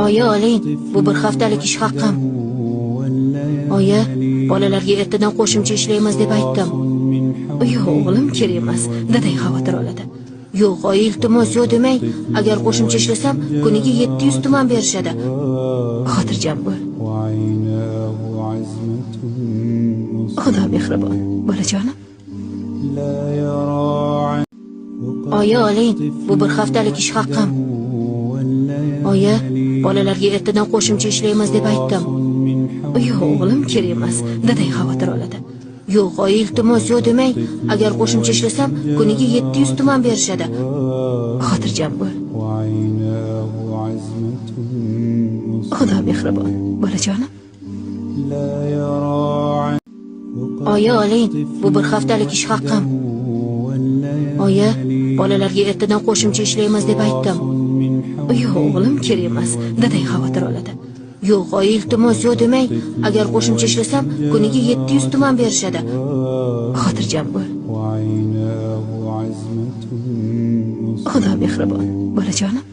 Oyi, oling, bu bir haftalik ish haqqim. Oyi, bolalarga ertadan qo'shimcha ishlaymiz deb aytdim. Yo'q, o'g'lim, kerak emas. Dadang xavotir oladi. Yo'q, oyi, iltimos, yo'q demang. Agar qo'shimcha ishlasam, kuniga 700 tuman berishadi. Xotirjam bo'l. Xudo mehribon, bolajonim. Oyi, oling, bu bir haftalik ish haqqim. Oyi, bolalarga ertadan qo'shimcha ishlaymiz deb aytdim. Yo'q, o'g'lim, kerak emas. Dadang xavotir oladi. Yo'q, oyi, iltimos, yo'q demang. Agar qo'shimcha ishlasam, kuniga 700 tuman berishadi. Xotirjam bo'l. Xudo mehribon, bolajonim. Oyi, oling, bu bir haftalik ish haqqim. Oyi, bolalarga ertadan qo'shimcha ishlaymiz deb aytdim. Yo'q, o'g'lim, kerak emas. Dadang xavotir oladi. Yo'q, oyi, iltimos, yo'q demang. Agar qo'shimcha ishlasam, kuniga 700 tuman berishadi. Xotirjam bo'l. Xudo mehribon, bolajonim.